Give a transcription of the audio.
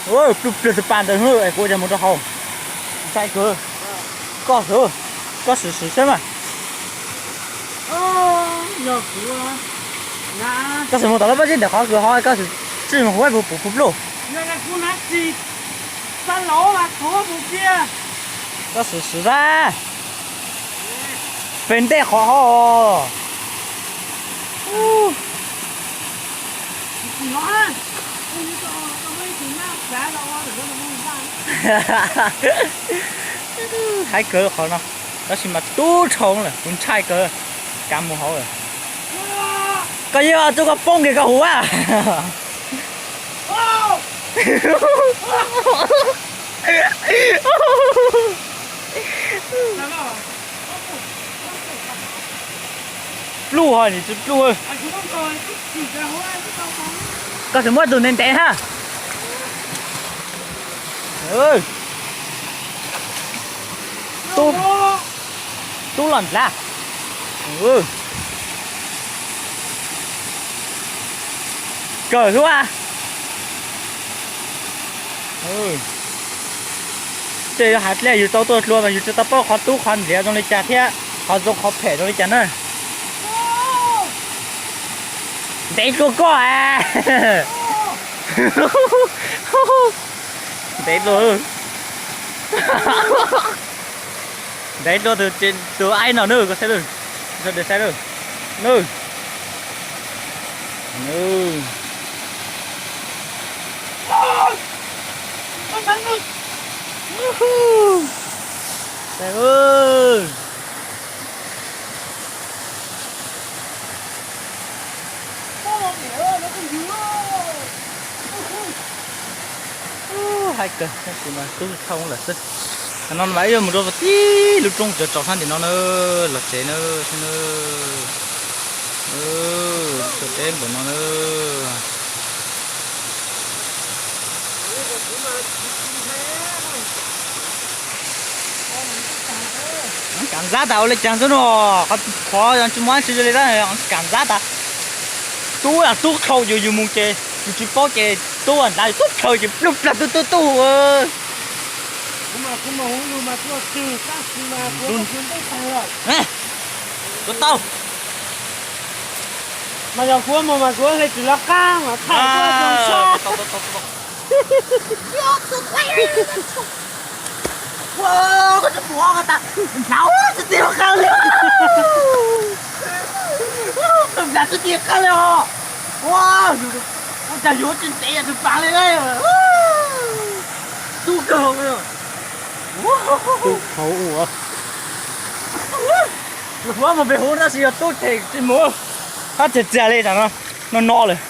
Pluj pliag tus pas ntawd es kuv ua cas mus rau hauv. Ntshai kawg. Koj xwb, koj sim sim saib mas. Koj sim mus tom lub pob zeb ntawm qhov kws ho koj sim mus hu puv puv pluj. Koj sim sim saib. Pem ntej qhov ho. Haib kawg qhov no, tab sis mas tub dhau lawm, kuv ntshai kawg, kav mus hauv lawm. Koj yeej txuj koj poob kiag koj huv a. Pluj ho nim tsis pluj. Koj tsis muab tus ntev ntev ha. Tub los nrad. Kawg xwb a. Ces yog hais tias yus tau tuaj dlua mas yus tsis tau paub qhov tub qhov ntiav zoo li cas thiab qhov zoo qhov phem zoo li cas na. Ntev dlua koj a. Ntev dlua. Ntev dlua tus aib no na, koj saib, saib na. Haib kawg, tab sis mas tub dhau lawm xwb. Qhov no mas ib yuav mus rau tib lub roob cov tsaus sab ntim no na, los tsev na, saib na. Tsaus teb npaum no na. Kam ntxab tas ua li cas xwb no, qhov tsis muaj dab tsi li tab, kam ntxab tas. Tub tub dhau yus, yus mus ces yus tsis paub ces tub ntxab yus tub dhau ces pluj plag tub tub tub. Tuav tau. Mas yog kuv mus mas kuv hle tsis loj qab mas thaij kuv zoo sab. Koj tsis pum koj tas, nplav tsis ti qab li. Nplav tsis ti qab li os. Ua cas yuav tsis ntev yog tus pas li. Tub kawg. Tub hauv ua. Kuv mus pem hauv tab sis yog tub ces tsis mus. Qab txias txias li no, no no lawm.